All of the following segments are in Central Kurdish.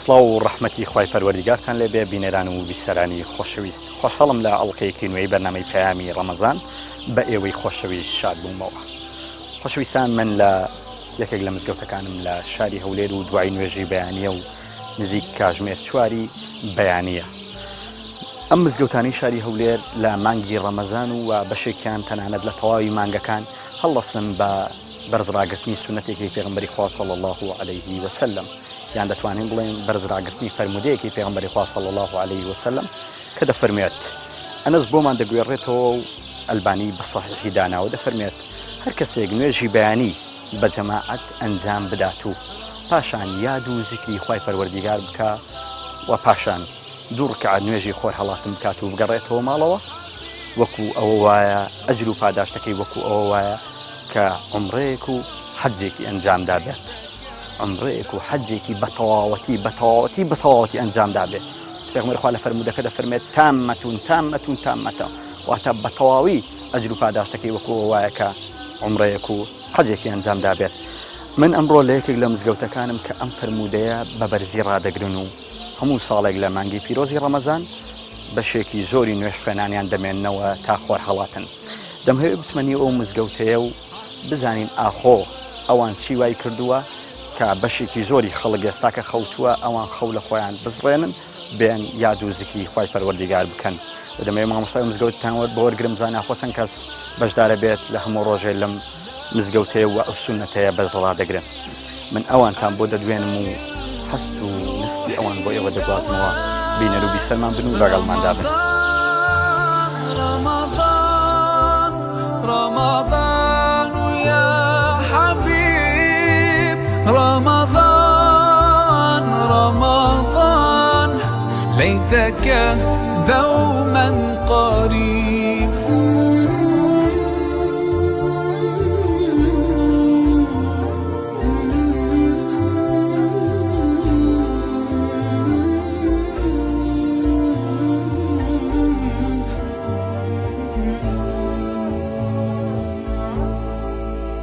سڵاو و ڕەحمەتی خوای پەروەردیگارتان لێ بێ بینەران و بیسەرانی خۆشەویست خۆشحاڵم لە ئەڵقەیەکی نوێی بەرنامەی پەیامی ڕەمەزان بە ئێوەی خۆشەویست شاد بوومەوە خۆشەویستان من لە یەکێک لە مزگەوتەکانم لە شاری هەولێر و دوای نوێژی بەیانیە و نزیک کاژمێر چواری بەیانیە ئەم مزگەوتانی شاری هەولێر لە مانگی ڕەمەزان و بەشێکیان تەنانەت لە تەواوی مانگەکان هەڵدەستن بە بەرز ڕاگرتنی سوننەتێکی پێغەمبەری خوا صلی اللە علیه وسلم یان دەتوانین بڵێین بەرز ڕاگرتنی فەرموودەیەکی پێغەمبەری خوا صلی اللە علیه وسلم کە دەفەرموێت ئەنەس بۆمان دەگوێڕێتەوە و ئەلبانی بە صحیحی داناوە دەفەرموێت هەر کەسێک نوێژی بەیانی بە جەماعەت ئەنجام بدات و پاشان یاد و زیکری خوای پەروەردیگار بکا و پاشان دوو ڕکعەت نوێژی خۆر هەڵاتن بکات و بگەڕێتەوە ماڵەوە وەکو ئەوە وایە ئەجر و پاداشتەکەی وەکو ئەوە وایە کە عومڕەیەک و حەجێکی ئەنجام دابێت عومڕەیەک و حەجێکی بە تەواوەتی بە تەواوەتی بە تەواوەتی ئەنجام دابێت پێغەمبەر خوا لە فەرموودەکە دەفەرمێت تامەتون تامەتون تامەتە واتە بە تەواوی ئەجر و پاداشتەکەی وەکو ئەوە وایە کە عومڕەیەک و حەجێکی ئەنجام دابێت من ئەمڕۆ لە یەکێک لە مزگەوتەکانم کە ئەم فەرموودەیە بە بەرزی ڕادەگرن و هەموو ساڵێک لە مانگی پیرۆزی ڕەمەزان بەشێکی زۆری نوێژخوێنانیان دەمێننەوە تا خۆر هەڵاتن. دەمهەوێ بچمە نێو ئەو مزگەوتەیە و بزانین ئاخۆ ئەوان چی وای کردووە کە بەشێکی زۆری خەڵک ئێستا کە خەوتووە ئەوان خەو لە خۆیان بزڕێنن بێن یاد و زیکری خوای پەروەردیگار بکەن. و دەمەوێ مامۆستای مزگەوتتان وەر بۆوەرگرم بزانین ئاخۆ چەند کەس بەشدارە بێت لە هەموو ڕۆژێ لەم مزگەوتەیە و ئەو سوننەتەیە بەرز ڕادەگرن. من ئەوانتان بۆ دەدوێنم و هەست و نەستی ئەوان بۆ ئێوە دەگوازمەوە، بینەر و بیسەرمان بن و لەگەڵماندا بن. دوما قریب.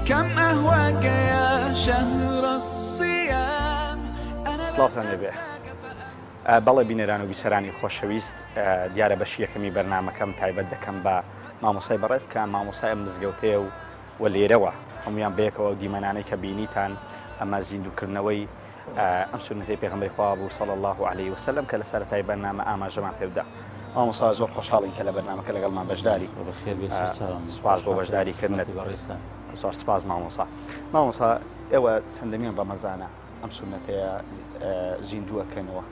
كم أهواك يا شهر الصيام سڵاوتان لێبێ بەڵێ بینەران و بیسەرانی خۆشەویست دیارە بەشی یەکەمی بەرنامەکەم تایبەت دەکەم بە مامۆسای بەڕێز کە مامۆسای ئەم مزگەوتەیە و و لێرەوە هەمویان بەیەکەوە ئەو دیمەنانەی کە بینیتان ئەمە زیندووکردنەوەی ئەم سوننەتەی پێغەمبەری خوا بوو صلی الله علیه وسلم کە لە سەرەتای بەرنامە ئاماژەمان پێبدا مامۆستا زۆر خۆشحاڵین کە لە بەرنامەکە لەگەڵمان بەشداری بەخێر بێ سەرچاوم سپاس بۆ بەشداری کردنت بەڕێزتان زۆر سپاس مامۆستا مامۆستا ئێوە چەندەمین ڕەمەزانە ئەم سوننەتەیە زیندوو ئەکەنەوە؟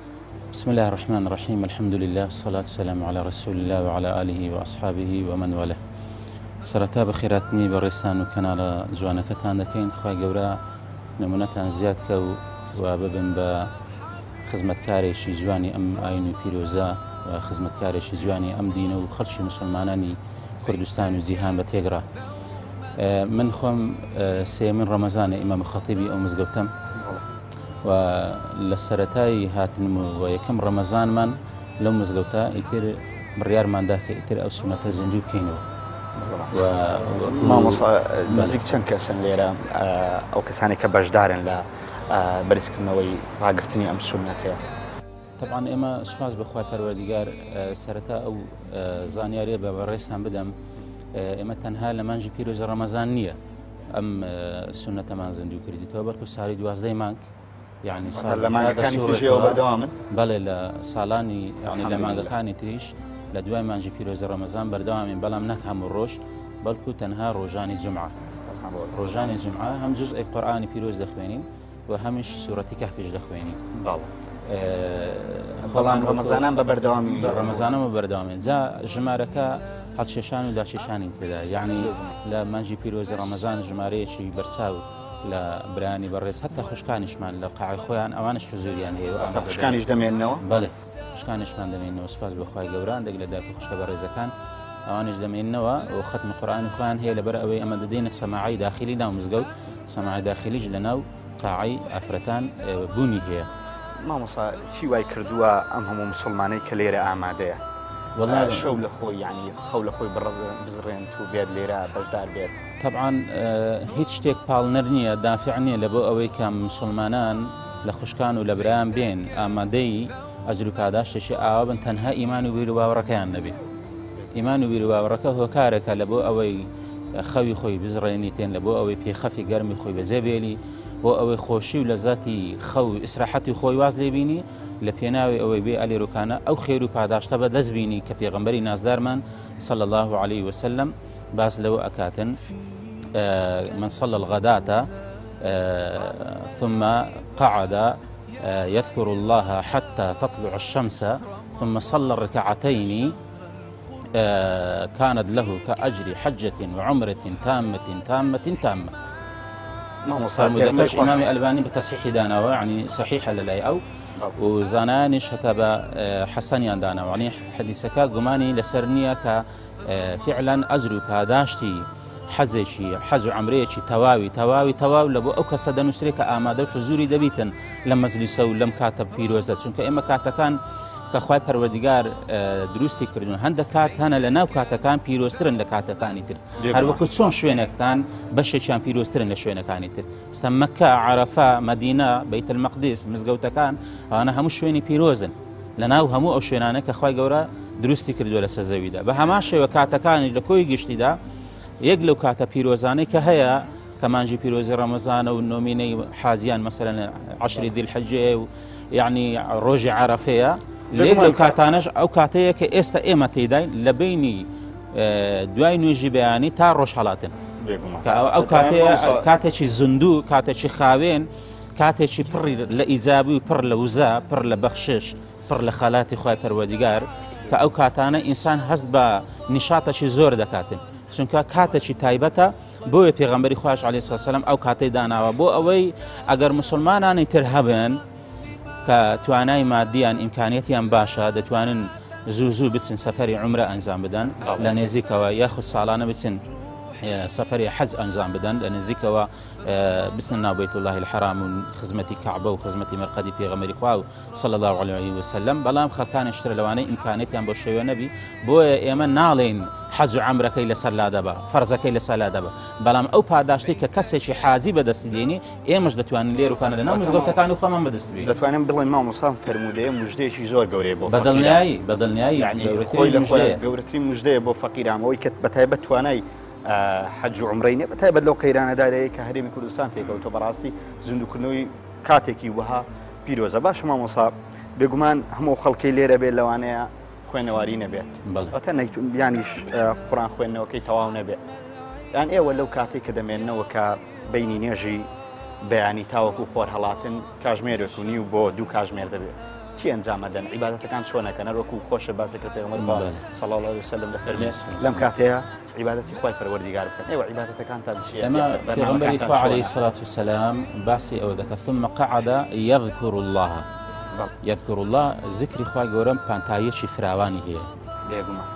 بسم اللە الرحمن الرحیم الحمد للە الصلاة والسلام علی رسول اللە وعلی آله وأصحابه ومن والاه سەرەتا بەخێراتنی بەڕێزتان و کەناڵە جوانەکەتان دەکەین خوای گەورە نمونەتان زیاد کە و و ببن بە خزمەتکارێکی جوانی ئەم ئاین و پیرۆزە و خزمەتکارێکی جوانی ئەم دینە و خەڵکی مسلمانانی کوردستان و جیهان بە تێگرا من خۆم سێمین ڕەمەزانە ئیمام خەتیبی ئەو مزگەوتەم و لە سەتای هاتنم و یەکەم ڕەمەزانمان لەو مزگەوتە ئیتر بڕیارماندا کە ئیتر ئەو سونەتە زیندوو بکەینەوە مامۆسا نزیک چەند کەسن لێرە ئەو کەسانی کە بەشدارن لە بەرزکردنەوەی ڕاگرتنی ئەم سونەتەیە تەبعەن ئێمە سوپاس بە خوای پەروەردیگار سەرەتا ئەو زانیاریە بە بەڕێزتان بدەم ئێمە تەنها لە مانجی پیرۆزە ڕەمەزان نییە ئەم سونەتەمان زیندوو کردیتەوە بەڵکو ساڵی دوازدەی مانگ یعنی لە مانگەکانی تریشەوە بەردەوامن بەڵێ لە ساڵانی یعنی لە مانگەکانی تریش لە دوای مانجی پیرۆزە ڕەمەزان بەردەوامین بەڵام نەک هەموو ڕۆژ بەڵکو تەنها ڕۆژانی جمعە ڕۆژانی جمعە هەم جزئێک قورئانی پیرۆز دەخوێنین و هەمیش سورەتی کەهفیش دەخوێنی. بەڵێ. بەڵام ڕەمەزانان بە بەردەوامی بە ڕەمەزانە بە بەردەوامی جا ژمارەکە هەڵکێشان و داکێشانی تێدا یعنی لە مانجی پیرۆزی ڕەمەزان ژمارەیەکی بەرچاو لە برانی بەڕێز هەتا خوشکانیشمان لە قاعی خۆیان ئەوانش حزوریان هەیە و ئامادە خوشکانیش دەمێننەوە بەڵێ خوشکانیشمان دەمێنەوە سپاس بۆ خوای گەورە هەندێک لە دایک و خوشکە بەڕێزەکان ئەوانیش دەمێننەوە و خەتمی قورئانی خۆیان هەیە لەبەر ئەوەی ئەمە دەدەینە سەماعی داخلی ناو مزگەوت سەماعی داخلیش لەناو قاعەی ئافرەتان بوونی هەیە. مامۆستا چی وای کردووە ئەم هەموو موسڵمانەی کە لێرە ئامادەیە وەڵا شەو لە خۆی یانی خەو لە خۆی بزڕێنت و بێت لێرە بەشدار بێت؟ تەبعەن هیچ شتێک پاڵنەر نییە دافع نییە لە بۆ ئەوەی کە موسڵمانان لە خوشکان و لە برایان بێن ئامادەی ئەجر و پاداشتێکی ئاوا بن تەنها ئیمان و بیر و باوەڕەکەیان نەبێ. ئیمان و بیر و باوەڕەکە هۆکارێکە لە بۆ ئەوەی خەوی خۆی بزڕێنیتێن لە بۆ ئەوەی پێخەفی گەرمی خۆی بەجێ بێلی بۆ ئەوەی خۆشی و لەزەتی خەو و ئیسراحەتی خۆی واز لێ بینی لە پێناوی ئەوەی بێ ئەلێروکانە ئەو خێر و پاداشتە بە دەست بینی کە پێغەمبەری نازدارمان صلی الله علیه وسلم باس لەوە ئەکاتن من صلى الغداة ثم قعد يذكر الله حتى تطلع الشمس ثم صلى الركعتين كانت له كأجر حجة وعمرة تامة تامة تامة. فەرموودەکەش ئیمامی ئەلبانی بە تەسحیحی داناوە یعنی سەحیحە لە لای ئەو و زانایانیش هەتا بە حەسەنیان داناوە یعنی حەدیسەکە گومانی لەسەر نییە کە فعلا ئەجر و پاداشتی حەزێکی حەز و عەمرەیەکی تەواوی تەواوی تەواو لە بۆ ئەو کەسە دەنووسرێ کە ئامادە و حزوری دەبیتن لە مەجلیسە و لەم کاتە پیرۆزە چونکە ئێمە کاتەکان کە خوای پەروەردگار دروستی کردوون هەندێک کات هەنە لە ناو کاتەکان پیرۆزترن لە کاتەکانی تر هەروەکو چۆن شوێنەکان بەشێکیان پیرۆزترن لە شوێنەکانی تر ستا مەکە عرفە مەدینە بەیت المەقدس مزگەوتەکان ئەوانە هەموو شوێنی پیرۆزن لە ناو هەموو ئەو شوێنانە کە خوای گەورە دروستی کردووە لەسەر زەویدا بە هەمان شێوە کاتەکانی لە کۆی گشتیدا یەک لەو کاتە پیرۆزانەی کە هەیە کە مانگی پیرۆزی ڕەمەزانە و نۆمینەی حازیان مەسەلەن عشری ذی الحجەیە و یعنی ڕۆژی عەرەفەیە لێک لەو کاتانەش ئەو کاتەیە کە ئێستا ئێمە تێداین لە بینی دوای نوێژی بەیانی تا ڕۆژهەڵاتن ئەو کاتەیە کاتێکی زیندوو کاتێکی خاوێن کاتێکی پڕی لە ئیجابی و پڕ لە وزە پڕ لە بەخشش پڕ لە خەلاتی خوای پەروەردیگار کە ئەو کاتانە ئینسان هەست بە نیشاتەکی زۆر دەکاتن چونکە کاتێکی تایبەتە بۆیە پێغەمبەری خواش علیه السلام ئەو کاتەی داناوە بۆ ئەوەی ئەگەر مسلمانانی تر هەبن کە توانای مادیان ئیمکانیەتیان باشە دەتوانن زوو زوو بچن سەفەری عمرە ئەنجام بدەن لە نێزیکەوە یاخود ساڵانە بچن سەفەری حەج ئەنجام بدەن لە نزیکەوە بچنە ناو بەیت اللە الحرام و خزمەتی کەعبە و خزمەتی مەرقەدی پێغەمبەری خوا و صلی اللە علیه وسلم بەڵام خەڵکانێک شترە لەوانەیە ئیمکانێتیان بۆ شێوە نەبی بۆیە ئێمە ناڵێین حەج و عەمرەکەی لەسەر لادەبە فەرزەکەی لەسەر لادەبە بەڵام ئەو پاداشتەی کە کەسێکی حاجی بەدەستی دێنی ئێمەش دەتوانین لێرەکانە لەناو مزگەوتەکانی خۆمان بەدەست بێنین. دەتوانم بڵێم مامۆستا ئەم فەرموودەیە مژدەیەکی زۆر گەورەیە بۆ فەقیران. بەدڵنیایی بەدڵنیایی یعنی گەورەترین خۆی لە خۆی مژدەیە. گەورەترین مژدەیە بۆ فەقیران ئەوەی کە بەتایبەت توانای حەج و عومرەی نیە بەتایبەت لەو قەیرانە دارایی کە هەرێمی کوردستان تێکەوتوە بەڕاستی زیندووکردنەوەی کاتێکی وەها پیرۆزە باشە مامۆسا بێگومان هەموو خەڵکی لێرە بێت لەوانەیە خوێنەواری نەبێت ئەتە یانیش قڕان خوێندنەوەکەی تەواو نەبێت یان ئێوە لەو کاتێک کە دەمێننەوە کە بینی نێژی بەیانی تاوەکو خۆر هەڵاتن کاژمێرێک و نیو بۆ دوو کاژمێر دەبێت چی ئەنجامەدەن عیبادەتەکان چۆنەکەن هەروەکو خۆشە باسی کرد پێغەمبەر خوا صلی الله علیه وسلم دەفەرمێ لەم کاتەیە عیبادەتی خوای پەروەردیگار بکەن ئێوە عیبادەتەکانتان چییە ئێمە پێغەمبەری خوا علیه الصلاة والسلام باسی ئەوە دەکات ثم قعد يذكر الله يذكر الله ذکری خوای گەورەم پانتاییەکی فراوانی هەیە بێگومان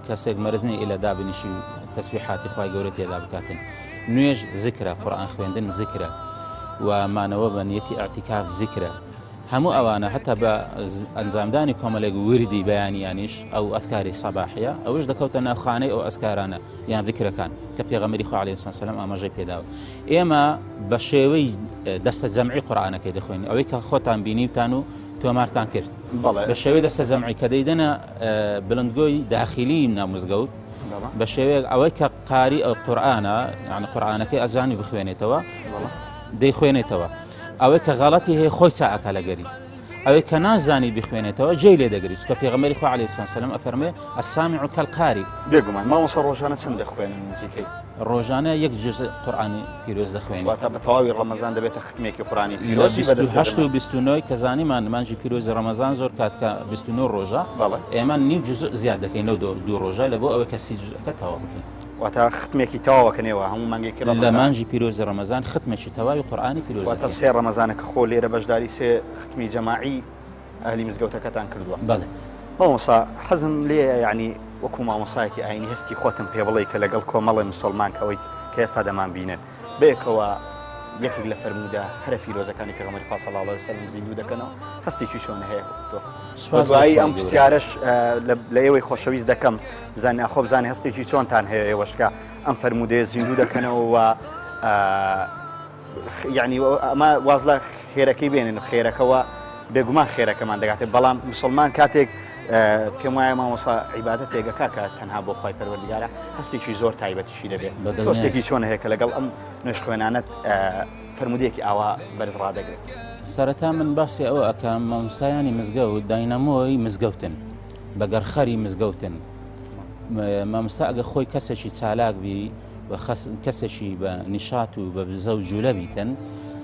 کەسێک مەرج نییە ئیلا دابنیشی و تەسبیحاتی خوای گەورە تێدا بکاتن نوێژ زکرە قورئان خوێندن زکرە و مانەوە بە نیەتی ئیعتیکاف زکرە هەموو ئەوانە هەتا بە ئەنجامدانی کۆمەلێک وردی بەیانیانیش ئەو ئەفکاری سەباحیە ئەوش دەکەوتە ناو خانەی ئەو ئەسکارانە یان ذکرەکان کە پێغەمبەری خوا عەلەیهی سەلام ئاماژەی پێداوە ئێمە بە شێوەی دەستە جەمعی قورئانەکەی دەخوێنین ئەوەی کە خۆتان بینیوتان و تۆمارتان کرد بە شێوەی دەستە جەمعی کە دەیدەنە بڵندگۆی داخلی ناو مزگەوت بە شێوەیەک ئەوەی کە قاری ئەو قورئانە یعنی قورئانەکەی ئەزانی بخوێنێتەوە دەیخوێنێتەوە ئەوەی کە غەڵەتی هەیە خۆی چا ئەکا لەگەری ئەوەی کە نازانی بخوێنێتەوە جێی لێ دەگری چونکە پێغەمبەری خوا عەلەیهی سەلام ئەفەرموێ السامع کالقاری. بێگومان مامۆستا ڕۆژانە چەند دەخوێنن نزیکەی؟ ڕۆژانە یەک جوزء قورئانی پیرۆز دەخوێنین. واتە بە تەواوی ڕەمەزان دەبێتە ختمێکی قورئانی پیرۆزی لە 28 و 29 کە زانیمان مانگی پیرۆزی ڕەمەزان زۆر کات کە 29 ڕۆژە ئێمە نیو جوزء زیاد دەکەین لەو دوو ڕۆژە لە بۆ ئەوەی کە 30 جوزءەکە تەواو بکەین. واتە ختمێکی تەواوەکەن ئێوە هەموو مانگێکی ڕەمەزان؟ لە مانگی پیرۆزی ڕەمەزان ختمێکی تەواوی قورئانی پیرۆز واتە دەکەین. سێ ڕەمەزانە کە خۆ لێرە بەشداری سێ ختمی جەماعی ئەهلی مزگەوتەکەتان کردووە. بەڵێ. مامۆستا حەزم لێیە یەعنی وەکو مامۆستایەکی ئاینی هەستی خۆتم پێ بڵێی کە لەگەڵ کۆمەڵێ مسوڵمان کە ئەوەی کە ئێستا دەمانبینن بەیەکەوە یەکێک لە فەرموودە هەرە پیرۆزەکانی پێغەمبەری خوا صلی اللە علیه وسلم زیندوو دەکەنەوە هەستێکی چۆن هەیە تۆ سوپاس بۆ دوایی خوای ئەم گەورە. پرسیارەش لە ئێوەی خۆشەویست دەکەم بزانین ئاخۆ بزانین هەستێکی چۆنتان هەیە ئێوەش کە ئەم فەرموودەیە زیندوو دەکەنەوە و یعنی ئەمە واز لە خێرەکەی بێنن و خێرەکەوە بێگومان خێرەکەمان دەگاتێ بەڵام مسلمان کاتێک پێم وایە مامۆسا عیبادەتێک ئەکا کە تەنها بۆ خوای پەروەردگارە هەستێکی زۆر تایبەتیشی دەبێت هەستێکی چۆن هەیە کە لەگەڵ ئەم نوێژخوێنانەت فەرموودەیەکی ئاوا بەرز ڕادەگرێت. سەرەتا من باسی ئەوە ئەکەم مامۆستایانی مزگەوت داینەمۆی مزگەوتن بەگەڕخەری مزگەوتن مامۆستا ئەگە خۆی کەسێکی چالاک بی و کەسێکی بە نیشات و بە بزە و جوولە بیتن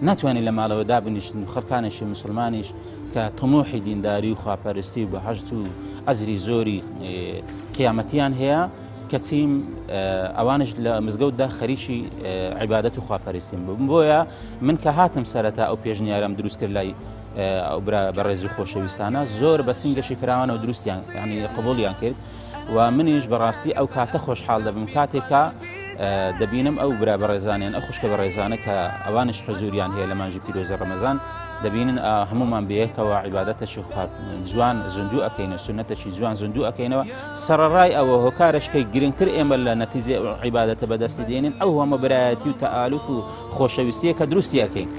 ناتوانێت لە ماڵەوە دابنیشن و خەڵکانێکی مسلمانیش کە تموحی دینداری و خواپەرستی و بەهەشت و ئەجری زۆری قیامەتیان هەیە کەچی ئەوانش لە مزگەوتدا خەریکی عیبادەت و خواپەرستیم بووم بۆیە من کە هاتم سەرەتا ئەو پێشنیارم دروست کرد لای ئەو برا بەڕێز و خۆشەویستانە زۆر بە سنگەشی فراوانەوە دروستیان ینی قبولیان کرد و منیش بەڕاستی ئەو کاتە خۆشحاڵ دەبم کاتێکە دەبینم ئەو برا بەڕێزانیان ئەو خوشکە بەڕێزانە کە ئەوانش حزوریان هەیە لە مانگی پیرۆزی ڕەمەزان دەبینن هەمومان بەیەکەوە عیبادەتەکی خوا جوان زیندوو ئەکەینەوە سونەتەکی جوان زیندوو ئەکەینەوە سەڕەڕای ئەوە هۆکارشکەی گرنگتر ئێمە لە نەتیجەی عیبادەتە بەدەستی دێنین ئەو هەمە برایەتی و تەئالوف و خۆشەویستیە کە دروستی ئەکەین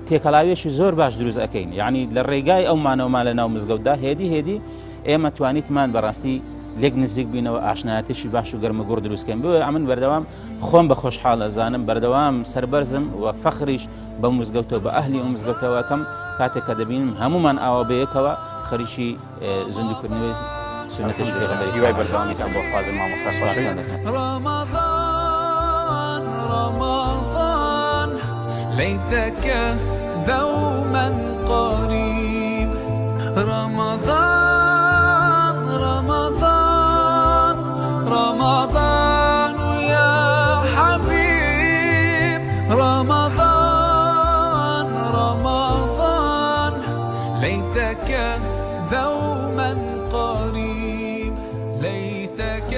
تێکەڵاویەکی زۆر باش دروست ئەکەین یعنی لە ڕێگای ئەو مانەوەمان لە ناو مزگەوتدا هێدی هێدی ئێمە توانیتمان بەڕاستی لێک نزیک بینەوە ئاشنایەتێکی باش و گەرم و گوڕ دروستکەین بۆیە ئەمن بەردەوام خۆم بە خۆشحاڵ ئەزانم بەردەوام سەربەرزم و فەخریش بە مزگەوتەوە بە ئەهلی ئەو مزگەوتەوەکەم کاتێک کە دەبینم هەمومان ئاوا بەیەکەوە خەریکی زیندووکردنەوەی سوننەتێکی پێغەمبەری هیوای بەردەوامیتان بۆ خوازم مامۆستا سوپاستان دەکەم. رمضان رمضان ليتك دوما قريب رمضان رمضان رمضان يا حبيب رمضان رمضان ليتك دوما قريب ليتك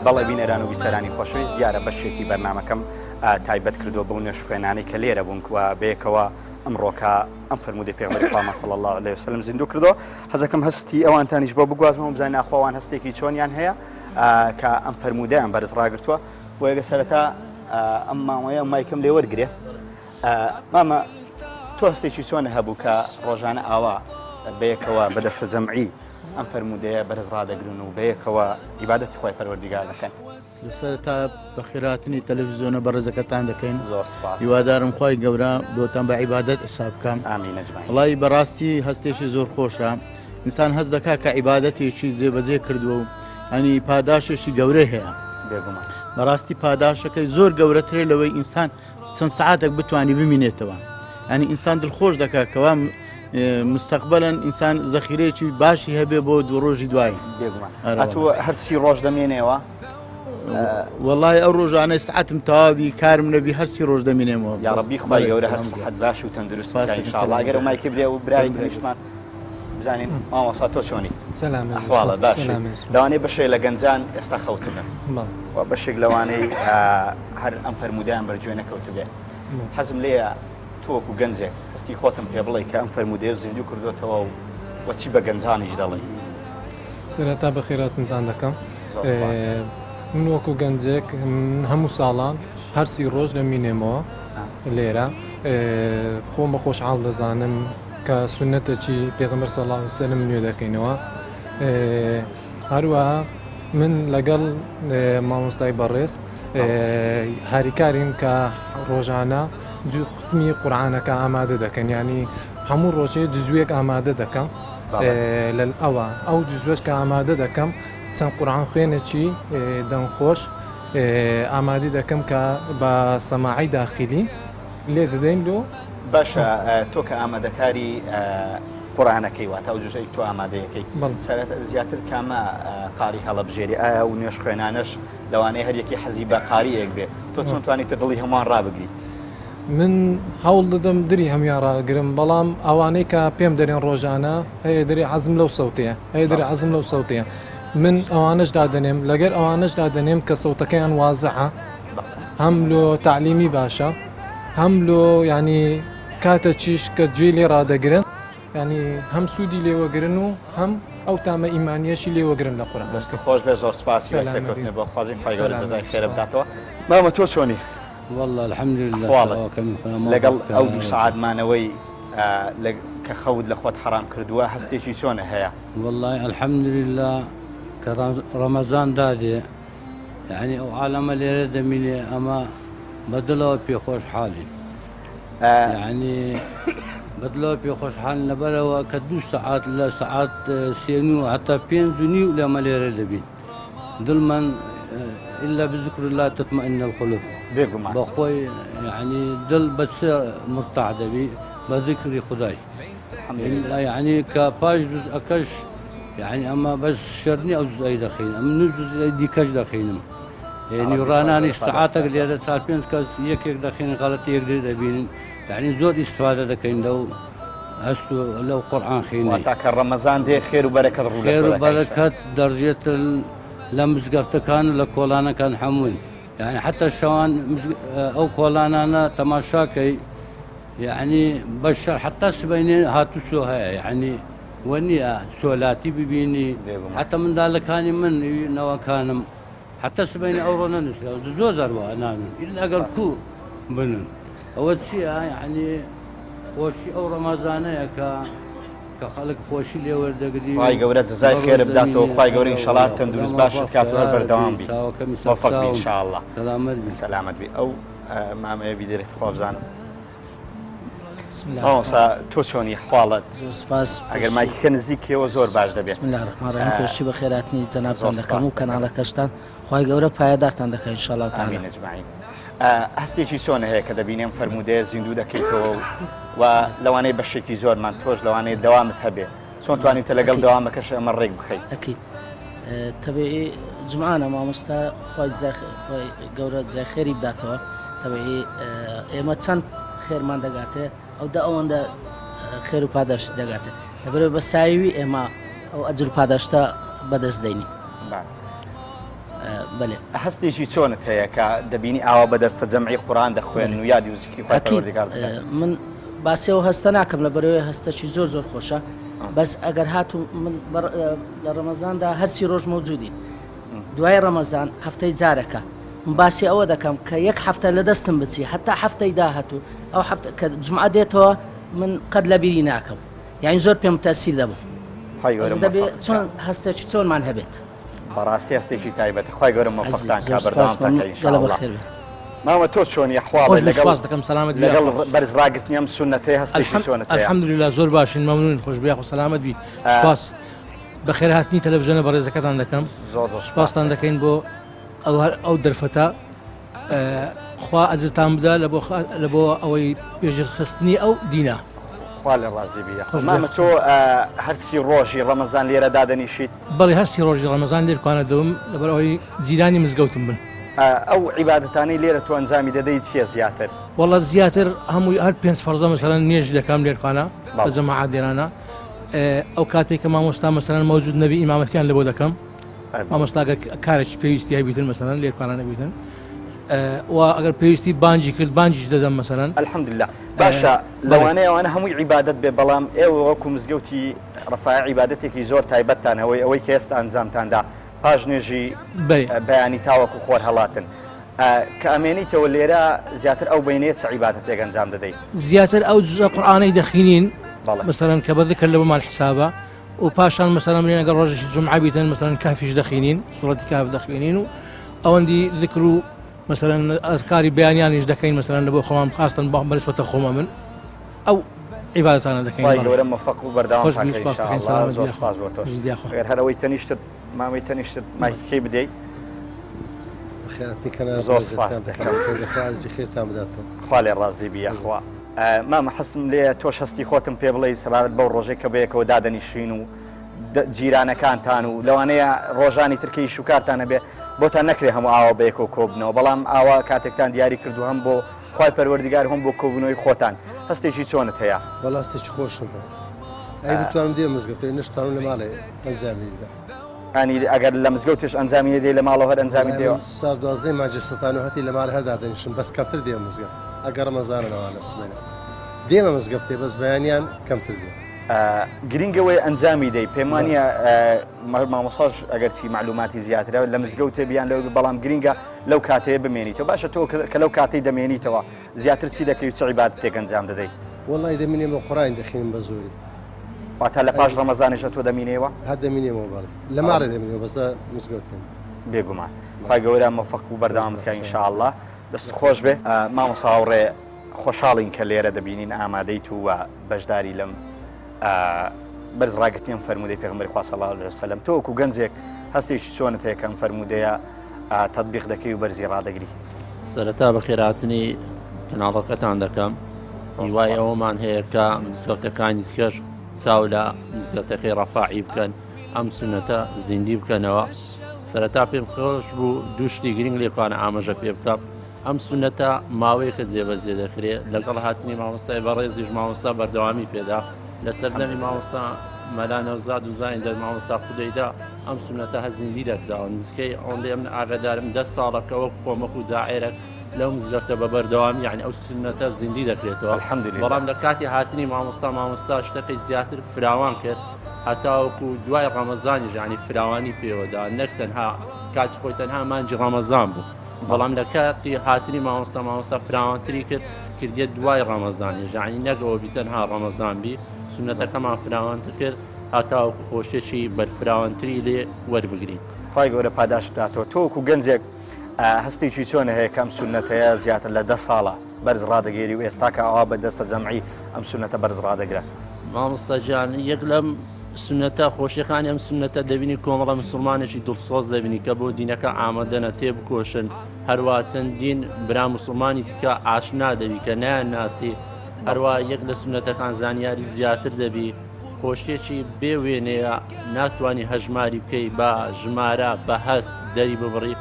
بەڵێ بینەران و بیسەرانی خۆشەویست دیارە بەشێکی بەرنامەکەم تایبەت کردووە بەو نوێژخوێنانەی کە لێرە بوون و بەیەکەوە ئەمڕۆکە ئەم فەرموودەی پێغەمبەری خوامان صلی اللە علیه وسلم زیندوو کردەوە حەزەکەم هەستی ئەوانتانیش بۆ بگوازمەوە بزانین ئاخۆ ئەوان هەستێکی چۆنیان هەیە کە ئەم فەرموودەیان بەرز ڕاگرتووە بۆ یەگە سەرەتا ئەم ماوەیە مایکم لێ وەرگێ مامە تۆ هەستێکی چۆنە هەبوو کە ڕۆژانە ئاوا بەیەکەوە بەدەستە جەمعی ئەم فەرموودەیە بەرز ڕادەگرن و بەیەکەوە عیبادەتی خوای پەروەردیگار دەکەن. لەسەرەتا بەخێرهاتنی تەلەفزیۆنە بەڕێزەکەتان دەکەین زۆر سپاس. هیوادارم خوای گەورە بۆتان بە عیبادەت حساب بکا. ئامین اجمعین. وەڵایی بەڕاستی هەستێکی زۆر خۆشە ئینسان هەست دەکا کە عیبادەتێکی جێبەجێ کردووە و ینی پاداشێکی گەورەی هەیە. بێگومان. بەڕاستی پاداشەکەی زۆر گەورەترە لەوەی ئینسان چەند سەعاتێک بتوانی بمینێتەوە ینی ئینسان دڵخۆش دەکات کەوا مستەقبلەن ئینسان زەخیرەیەکی باشی هەبێ بۆ دوو ڕۆژی دوایی بێگومان ئەتوو هەر سی ڕۆژ دەمێنێەوە وەڵای ئەو ڕۆژانەی سعاتم تەواوی کارم نەبی هەر سی ڕۆژ دەمینێمەوە یاڕەبی خوای گەورە هەر سحەت باش و تەندروست بکا ان شاء الله ئەگەر مایکی برێ و برای تریشمان بزانین مامۆستا تۆ چۆنی ئەحواڵە باش لەوانەیە بەشێک لە گەنجان ئێستا خەوتبن و بەشێک لەوانەی هەر ئەم فەرموودەیان بەرگوێ نەکەوتبێ حەزم لێیە تۆ وەکو گەنجێک هەستی خۆتم پێ بڵێ کە ئەم فەرموودەیە زیندوو کردوێتەوە و وە چی بە گەنجانیش دەڵێ سەرەتا بەخێراتنتان دەکەم من وەکو گەنجێک هەموو ساڵان هەرسی ڕۆژ دەمینێمەوە لێرە خۆم بە خۆشحاڵ دەزانم کە سونەتەکی پێغەمبەر صلی اللە علیە وسلم نوێ دەکەینەوە هەروەها من لەگەڵ مامۆستای بەڕێز هاریکارین کە ڕۆژانە ختمی قورآانەکە ئامادە دەکەن ینی هەموو ڕۆژێ جزویەک ئامادە دەکەم لە ئەوە ئەو جزوەش کە ئامادە دەکەم چەند قورآان خوێنێکی دەنگخۆش ئامادی دەکەم کە بە سەماعی داخلی لێ دەدەین لۆ. باشە تۆ کە ئامادەکاری قورئانەکەی واتە ئەو جوزئەی تۆ ئامادەیەکەی سەرەتا زیاتر کامە قاری هەڵەبژێری ئایا و نوێژ خوێنانەش لەوانەیە هەر یەکی حەزی بە قاریەک بێ تۆ چۆن توانیتە دڵی هەمووان ڕابگری؟ من هەوڵ دەدەم دری هەموان ڕاگرم بەڵام ئەوانەی کە پێم دەرێن ڕۆژانە هەیە دەرێ حەزم لەو سەوتەیە هەیە دەرێ حەزم لەو سەوتەیە من ئەوانەش دادەنێم لەگەر ئەوانەش دادەنێم کە سەوتەکەیان وازحە هەم لۆ تەعلیمی باشە هەم لۆ یانی کاتە چیش کە گوێی لێ ڕادەگرن یانی هەم سوودی لێوەگرن و هەم ئەو تامە ئیمانیەشی لێوەگرن لە قورئان. دەست خۆش بێ زۆر سپاس هیوای سەرکەوتنت بۆ خوازین خوای گەورە جەزای خێرت بداتەوە. مامە تۆ چۆنی؟ واللە الحمدللە ئەحواڵت لەگەڵ ئەو دوو سەعات مانەوەی. کە خەوت لە خۆت حەرام کردووە هەستێکی چۆنە هەیە؟ وەڵای الحمدللە کە ڕەمەزان دادێ یعنی ئەو عالەمە لێرە دەمینێ ئەمە بە دڵەوە پێ خۆشحاڵین یعنی بە دڵەوە پێ خۆشحاڵین لەبەرەوە کە دوو سەعات لە سەعات سێن و هەتا پێنج و نیو لەمە لێرە دەبین دڵمان إلا بذكر الله تطمئن القلوب بێگومان بەخۆی یعنی دڵ بە چ مرتاح دەبی بە ذکری خدای یعنی کە پاش جزئەکەش یعنی ئەمە بەس شەر نیە ئەو جزئەی دەخین ئەم نو جزئەی دیکەش دەخینم یعنی ڕانانی سعاتێک لێرە چار پێنج کەس یەکێک دەخین غەڵەتی یەکتر دەبینن یعنی زۆر ئیستفادە دەکەین لەو هەست و لەو قورئان خینەی. واتا کە ڕەمەزان دێ خێر و بەرەکەت ڕوو لە خێر تۆ و دەکا بەرەکەت دەڕژێتە لە مزگەفتەکان و لە کۆڵانەکان هەمووی یعنی حتا شەوان ئەو کۆڵانانە تەماشاکەی یعنی بەشەر حتا سبەینێ هاتوچۆ هەیە یعنی وە نییە چۆلاتی ببینی بێگومان. حتا منداڵەکانی من نەوەکانم حتا سبەینێ ئەوڕۆ نەنووسراوە زۆر جار وا نانون ئیلا ئەگەر کوو بنون ئەوە چییە یعنی خۆشی ئەو ڕەمەزانەیە کە کە خەڵک خۆشی لێ وەردەگری خوای گەورە جزای خێرت بداتەوە خوای گەورە ئینشەڵا تەندروست باشت کات و هەر بەردەوام بی مۆفەق بی ئینشاءاللە سەلامەت بی سەلامەت بی ئەو مامەیە بیدەرێت خوا بزانم مامۆستا تۆ چۆنی حواڵت زۆر سپاس ئەگەر مایکەکە نزیک کەوە زۆر باش دەبێت بسم الله الرحمن الرحیم پێشی بە خێراتنی جەنابتان زۆر دەکەم سپاس و دەکەم. کەناڵەکەشتان خوای گەورە پایەدارتان دەکا ان شاء الله تعالی آمین اجمعین هەستێکی چۆن هەیە کە دەبینێم فەرموودەیە زیندوو دەکەیتەوە و لەوانەیە بەشێکی زۆرمان تۆش لەوانەیە دەوامت هەبێ چۆن توانیتە لەگەڵ دەوامەکەش ئەمە ڕێک بخەیت؟ ئەکید تەبیعی جمعانە مامۆستا خۆی خۆی گەورە جزای خێری بداتەوە تەبیعی ئێمە چەند خێرمان دەگاتێ ئەو دە ئەوەندە خێر و پاداشت دەگاتێ لەبەرەوە بە سایوی ئێمە ئەو ئەجر و پاداشتە بەدەست دەینی بەلێ. هەستێکی چۆنت هەیە کە دەبینی ئاوا بە دەستە جەمعی قورئان دەخوێنن و یادی و زیکری خوای پەروەردگار دەکەن؟ من باسی ئەو هەستە ناکەم لە بەرەوەی هەستەکی زۆر زۆر خۆشە بەس ئەگەر هاتوو من لە ڕەمەزاندا هەرسی ڕۆژ مەوجودین دوای ڕەمەزان هەفتەی جارەکە من باسی ئەوە دەکەم کە یەک هەفتە لە دەستم بچی هەتا هەفتەی داهاتوو ئەو هەفتە کە جمعە دێتەوە من قەت لە بیری ناکەم یعنی زۆر پێم تەسیر دەبوو دەبێ چۆن هەستێکی چۆنمان هەبێت بەڕاستی هەستێکی تایبەتە خوای گەورە مۆفەقتان ئەزیز کا زۆر سپاس بەردەوامتان مەمنون کا ان شاء گەلە اللە بەخێر بێن. مامە تۆ چۆنی ئەحواڵت خۆش بی لەگەڵ سپاس دەکەم سەلامەت بی لەگەڵ یاخوا. بەرز ڕاگرتنی ئەم سوننەتەیە هەستێکی الحم چۆنت هەیە؟ الحمدللە زۆر باشین مەمنونین خۆش بی یاخوا سەلامەت بی سپاس بەخێرهاتنی تەلەفزیۆنە بەڕێزەکەتان دەکەم زۆر زۆر سپاس سپاستان دەکەم. دەکەین بۆ ئەو هەر ئەو دەرفەتە خوا ئەجرتان بدا لە بۆ لە بۆ ئەوەی پێشخستنی ئەو دینە. خوا لێ ڕازی بی یاخوا. خۆش بی مامە یاخوا. تۆ هەرسی ڕۆژی ڕەمەزان لێرە دادەنیشیت؟ بەڵێ هەرسی ڕۆژی ڕەمەزان لێرکوانە دەبم لەبەر ئەوەی جیرانی مزگەوتم بن. ئەو عیبادەتانەی لێرە تۆ ئەنجامی دەدەی چیە زیاتر؟ وەڵا زیاتر هەمووی هەر پێنج فەرزە مەسەلەن نوێژ دەکەم لێرکوانە بە جەماعەت لێرانە ئەو کاتێک کە مامۆستا مەسەلەن مەوجود نەبی ئیمامەتیان لەبۆ دەکەم مامۆستا گەر کارێکی پێویستی هەبیتن مەسەلەن لێرکوانە نەبیتن و ئەگەر پێویستی بانگی کرد بانگیش دەدەم مەسەلەن. الحمدللە باشە لەوانەیە ئەوانە هەمووی عیبادەت بێ بەڵام ئێوە وەکو مزگەوتی ڕەفایە عیبادەتێکی زۆر تایبەتتان هەوەی ئەوەی کە ئێستا ئەنجامتان دا پاش نوێژی بەیانی تاوەکو خۆر هەڵاتن کە ئەمێنیتەوە لێرە زیاتر ئەو بینەیە چ عیبادەتێک ئەنجام دەدەیت؟ زیاتر ئەو جزء قورئانەی دەخینین مەسەلەن کە بە ذکر لە بۆمان حسابە و پاشان مەسەلەن بڵێن ئەگەر ڕۆژێکی جومعە بیتن مەسەلەن کافیش دەخینین سوڕەتی کاف دەخوێنین و ئەوەندی ذکر و مەسەلەن ئەزکاری بەیانیانیش دەکەین مەسەلەن لە بۆ خۆمان خاستن بە بەنسبەتە خۆمە من ئەو عیبادەتانە دەکەین خوای گەورە مۆفەق و بەردەوام خۆش بی تاکە سپاس دەکەین ئینشاءاللە سەلامەت زۆر بی سپاس بۆ تۆش بژیت یاخوا ئەگەر هەر ئەوەی تەنیشتت مامەی تەنیشتت مایکەکەی بدەی بەخێرهاتنی کەناڵە زۆر سپاس بەڕێزەکان دەکەم دەکەم خێر بەخوا ئەجری خێرتان بداتەوە. خوا لێ ڕازی بی یاخوا. مامە حەزم لێیە تۆش هەستی خۆتم پێ بڵێی سەبارەت بەو ڕۆژەی کە بەیەکەوە دادەنیشین و جیرانەکانتان و لەوانەیە ڕۆژانی تر کە ئیش و کارتان هەبێ بۆتان نەکرێ هەموو ئاوا بەیەکەوە کۆبنەوە بەڵام ئاوا کاتێکتان دیاری کردو هەم بۆ خوای پەروەردگار هەم بۆ کۆبوونەوەی خۆتان هەستێکی چۆنت هەیە؟ وەڵا هەستێکی خۆشم هەیە ئەی بتوانم دێم مزگەوت ئەی نەشتوانم لە ماڵێ ئەنجامی دەدەم. یانی ئەگەر لە مزگەوتیش ئەنجامی نەدەی لە ماڵەوە هەر ئەنجامی وەڵای دەیەوە؟ من سار دوازدەی مانگی سەتان و هەتی لە ماڵێ هەر دادەنیشم بەس کەمتر دێمە مزگەفت ئەگەر ڕەمەزانە لەوانە سبەینان دێمە مزگەفتێ بەس بەیانیان کەمتر دێم. گرینگ ئەوەیە ئەنجامی دەی پێم بەڵێ. وانییە مامۆستاش ئەگەرچی مەعلوماتی زیاترە لە مزگەوتێ بیان لەوێ بەڵام گرینگە لەو کاتەیە بمێنیتەوە باشە تۆ کە لەو کاتەی دەمێنیتەوە زیاتر چی دەکەی و چ عیبادەتێک ئەنجام دەدەی؟ وەڵی دەمینێمەوە قورئان دەخینم بە زۆری. واتە لە پاش ڕەمەزانیش ئەتۆ دەمینێوە؟ هەر دەمینێمەوە بەڵێ لە ماڵێ دەمینەوە بەس لە مزگەوت دێم. بێگومان خوای گەورە مۆفەق و بەردەوامت کا ان شاء اللە دەست خۆش بێ. مامۆستا هاوڕێ خۆشحاڵین کە لێرە دەبینین ئامادەیت و بەشداری لەم بەرز ڕاگرتنی ئەم فەرموودەی پێغەمبەری خوا صلی اللە علیه وسلم تۆ وەکو گەنجێک هەستێکی چۆنت هەیە کە ئەم فەرموودەیە تەتبیق دەکەی و بەرزی ڕادەگری؟ سەرەتا بەخێرهاتنی کەناڵەکەتان دەکەم هیوای ئەوەمان هەیە کە مزگەوتەکانی دیکەش چاو لە مزگەوتەکەی ڕەفاعی بکەن ئەم سونەتە زیندی بکەنەوە سەرەتا پێم خۆش بوو دوو شتی گرنگ لێکوانە ئاماژە پێ بکەم ئەم سونەتە ماوەیەکە جێبەجێ دەکرێت لەگەڵ هاتنی مامۆستای بەڕێزیش مامۆستا بەردەوامی پێدا لە سەردەمی مامۆستا مەلا نەوزاد و زین دەر مامۆستا خودەیدا ئەم سونەتە هە زیندی دەکراوە نزیکەی ئەوەندەی ئەمن ئاگادارم دە ساڵە کە وەک خۆم وەکو جاعێرەک لەو مزگەفتە بە بەردەوامی یعنی ئەو سونەتە زیندی دەکرێتەوە الحمدلله بەڵام لە کاتی هاتنی مامۆستا مامۆستا شتەکەی زیاتر فراوان کرد هەتاوەکو دوای ڕەمەزانیش یعنی فراوانی پێوەدا نەک تەنها کاتی خۆی تەنها مانگی ڕەمەزان بوو بەڵام لە کاتی هاتنی مامۆستا مامۆستا فراوانتری کرد کردیە دوای ڕەمەزانیش یعنی نەک ئەوە بی تەنها ڕەمەزان بی سونەتەکەمان فراوانتر کرد هەتاوەکو خۆشیەکی بەرفراوانتری لێ وەربگرین. خوای گەورە پاداشت بداتەوە. تۆ وەکو گەنجێک هەستێکی چۆنە هەیە کە ئەم سوننەتەیە زیاتر لە دە ساڵە بەرز ڕادەگێری و ئێستا کە ئاوا بە دەستە جەمعی ئەم سوننەتە بەرز ڕادەگرە؟ مامۆستا گیان یەک لەم سوننەتە خۆشیەکانی ئەم سوننەتە دەبینی کۆمەڵە مسوڵمانێکی دڵسۆز دەبینی کە بۆ دینەکە ئامادەنە تێبکۆشن هەروا چەندین برا مسوڵمانی دیکە ئاشنا دەبی کە نایان ناسی هەروا یەک لە سوننەتەکان زانیاری زیاتر دەبی خۆشیەکی بێ وێنەیە ناتوانی هەژماری بکەی بە ژمارە بە هەست دەری ببڕی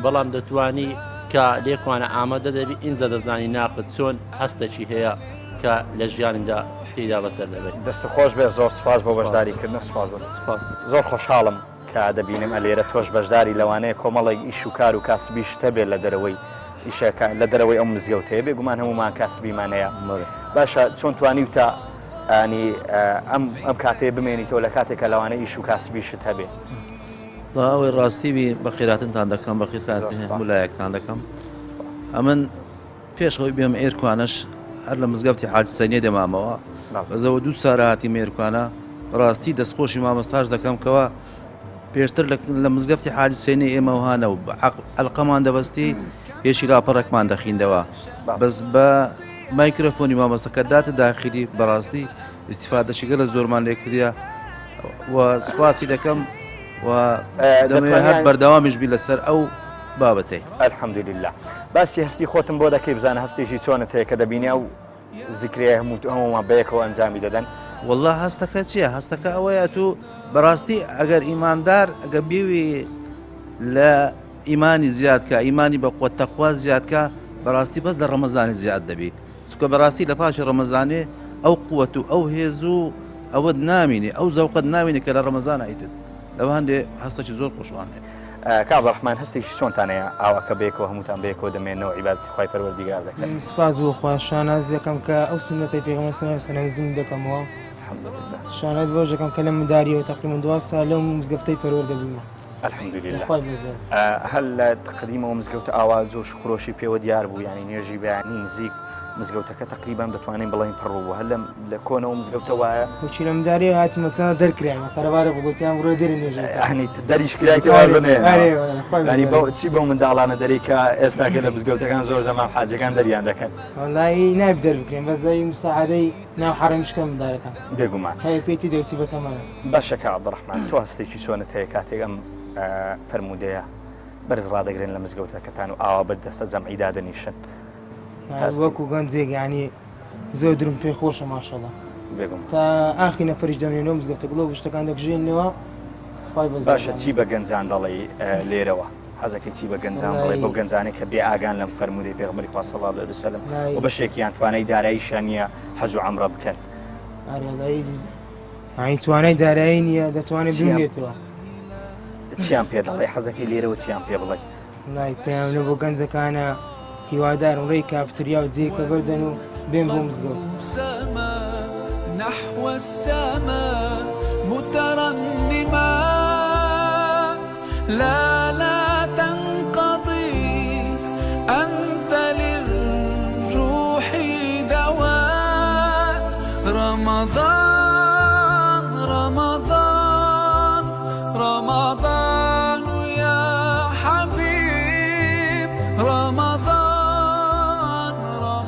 بەڵام دەتوانی کە لێکوانە ئامادە دەبی ئینجا دەزانی ناخت چۆن هەستەکی هەیە کە لە ژیاندا تێیدا بەسەر دەبەی. دەست خۆش بێت زۆر سوپاس بۆ بەشداری کردن سوپاس بۆ سوپاس. زۆر خۆشحاڵم کە دەبینم ئەلێرە تۆش بەشداری لەوانەیە کۆمەڵێک ئیش و کار و کاسبیشت هەبێت لە دەرەوەی ئیشەکە لە دەرەوەی ئەو مزگەوتەیە بێگومان هەموومان کاسبیمان هەیە باشە چۆن توانیوتە ئانی ئەم ئەم کاتەیە بمێنیتەوە لە کاتێکە لەوانەیە ئیش و کاسبیشت هەبێ؟ ئەوەی ڕاستی بی بەخێراتنتان دەکەم بەخێراتنی هەموو لایەکتان دەکەم ئەمن پێش ئەوەی بێم ئێرکوانەش هەر لە مزگەفتی حاجی سەنیە دەمامەوە بەزەوە دوو سارە هاتیم ئێرکوانە ڕاستی دەستخۆشی مامۆستاش دەکەم کەوا پێشتر لە مزگەفتی حاجی سێنی ئێمە وهانە و ئەلقەمان دەبەستی پێشی لاپەڕێکمان دەخیندەوە بەس بە مایکرۆفۆنی مامۆستەکە داتە داخلی بەڕاستی ئیسیفادەشی گەلە زۆرمان لێکردە و سوپاسی دەکەم و دەمەوێت هەر بەردەوامیش بی لەسەر ئەو بابەتەی. الحمدللە باسی هەستی خۆتم بۆ دەکەی بزانە هەستێکی چۆنت هەیە کە دەبینی ئەو زیکرەیە هەموو هەموومان بەیەکەوە ئەنجامی دەدەن؟ وەڵا هەستەکە چییە هەستەکە ئەوەیە تو بەڕاستی ئەگەر ئیماندار ئەگە بێوی لە ئیمانی زیاد کە ئیمانی بە قوت تەقوا زیاد کە بەڕاستی بەس لە ڕەمەزانی زیاد دەبی چونکە بەڕاستی لە پاشی ڕەمەزانێ ئەو قوت و ئەو هێز و ئەوەت نامینێ ئەو زەوقەت نامینێ کە لە ڕەمەزان ئەیتت لەوە هەندێ هەستەکی زۆر خۆشمان هەیە. کاک عەبدولڕەحمان هەستێکی چۆنتان هەیە ئاوا کە بەیەکەوە هەمووتان بەیەکەوە دەمێنەوە عیبادەتی خوای پەروەردیگار دەکەن؟ سوپاس بۆ خوا شاناز دەکەم کە ئەو سوننەتەی پێغەمبەر صلی اللە علیه و سلم زیندوو دەکەمەوە الحمدللە. شاناز بەوەش دەکەم کە لە منداریەوە تەقریبەن 12 ساڵ لەو مزگەفتەی پەروەردە بوومە. الحمدللە. خوای بەزەیی. هەر لە قەدیمەوە مزگەوت ئاوا جۆش و خرۆشی پێوە دیار بوو یانی نوێژی بەیانی نزیک مزگەوتەکە تەقریبەن دەتوانین بڵێین پڕ بوو هەر لە کۆنەوە مزگەوتە وایە؟ وەکی لە منداریەوە هاتین مەکتەبە دەرکراین قەرەباڵغ بوو گوتیان بڕۆ دەرێ نوێژ بکە. یانی دەریش کرایتە وازە نەیەنەوە. ئەرێ وەڵا خوای یانی بەزەیی. بەو چی بەو منداڵانە دەرێی کە ئێستاکە لە مزگەوتەکان زۆر زەمان حاجیەکان دەریان دەکەن؟ وەڵایی نابی دەربکرێن بەس دەی مساعدەی ناو حەڕەمیش کەن مندارەکان. بێگومان. هەیە پێی تێدەچی بەتەمەنە. باشە کاک عەبدوڕەحمان تۆ هەستێکی چۆنت هەیە کاتێک ئەم فەرموودەیە بەرز ڕادەگرن لە مزگەوتەکەتان و ئاوا بە دەستە جەمعی دادەنیشن؟ وەکو گەنجێک یانی زۆر درم پێ خۆشە ماشەڵا بێگومان تا ئاخی نەفەریش دەمێنەوە مزگەوتە گڵۆپ و شتەکان دەکژێنەوە خوای بەزەیی باشە چی بە گەنجان دەڵێی لێرەوە حەزەکەی چی بە گەنجان بڵێ بەو گەنجانەی کە بێ ئاگان لەم فەرموودەی پێغەمبەری خوا صلی اللە علیه وسلم و بەشێکیان توانای داراییشیان نییە حەج و عەمرە بکەن؟ ئارێ یانی توانای دارایی نییە دەتوانێت بمێنێتەوە. چیان پێ دەڵێ حەزەکەی لێرەوە چیان پێ بڵێ؟ وەڵای پەیام بۆ گەنجەکانە هیوادارم ڕێی کافتریا و جێکە بەردەن و بێن بۆ مزگەوت. نحو السماء مترنما لا لا تنقضي أنت للروح دواء.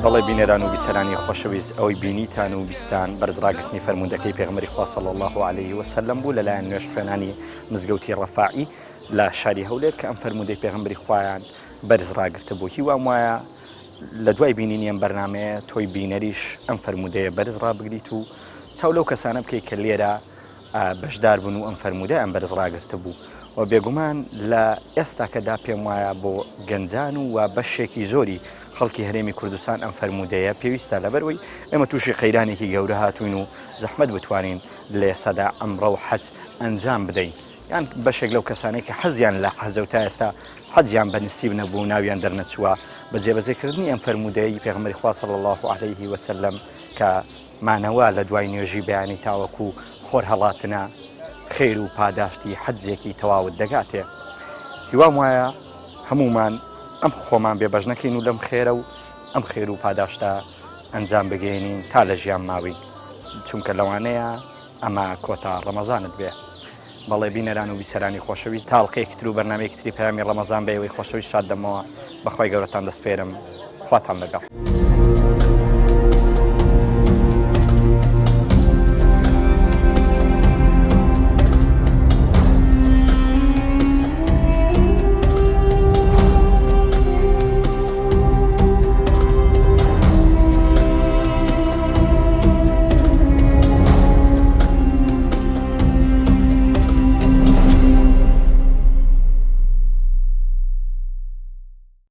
بەڵێ بینەران و بیسەرانی خۆشەویست ئەوەی بینیتان و بیستان بەرز ڕاگرتنی فەرموودەکەی پێغەمبەری خوا صلی اللە علیه وسلم بوو لەلایەن نوێژخوێنانی مزگەوتی ڕەفاعی لە شاری هەولێر کە ئەم فەرموودەی پێغەمبەری خوایان بەرز ڕاگرتبوو هیوام وایە لە دوای بینینی ئەم بەرنمەیە تۆی بینەریش ئەم فەرموودەیە بەرز ڕابگریت و چاو لەو کەسانە بکەیت کە لێرە بەشدار بوون و ئەم فەرموودەیان بەرز ڕاگرتبوو و بێگومان لە ئێستاکەدا پێم وایە بۆ گەنجان و و بەشێکی زۆری خەڵکی هەرێمی کوردستان ئەم فەرموودەیە پێویستە لەبەرەوەی ئێمە تووشی قەیرانێکی گەورە هاتوین و زەحمەت بتوانین لە ئێستادا ئەمڕە و حەج ئەنجام بدەین یان بەشێک لەو کەسانەی کە حەزیان لە حەجە و تا ئێستا حەجیان بە نسیب نەبوو ناویان دەرنەچووە بە جێبەجێکردنی ئەم فەرموودەی پێغەمبەری خوا صلی الله علیه وسلم کە مانەوە لە دوای نوێژی بەیانی تاوەکو خۆر هەڵاتنە خێر و پاداشتی حەجێکی تەواوت دەگاتێ. هیوام وایە هەموومان ئەم خۆمان بێ بەش نەکەین و لەم خێرە و ئەم خێر و پاداشتە ئەنجام بگەێنین تا لە ژیان ماوین چونکە لەوانەیە ئەمە کۆتا ڕەمەزانت بێ. بەڵێ بینەران و بیسەرانی خۆشەویست تا ئەڵقەیەکی تر و بەرنامەیەکی تری پەیامی ڕەمەزان بە ئێوەی خۆشەویست شاد دەمەوە بەخوای گەورەتان دەسپێرم خواتان لەگەڵ.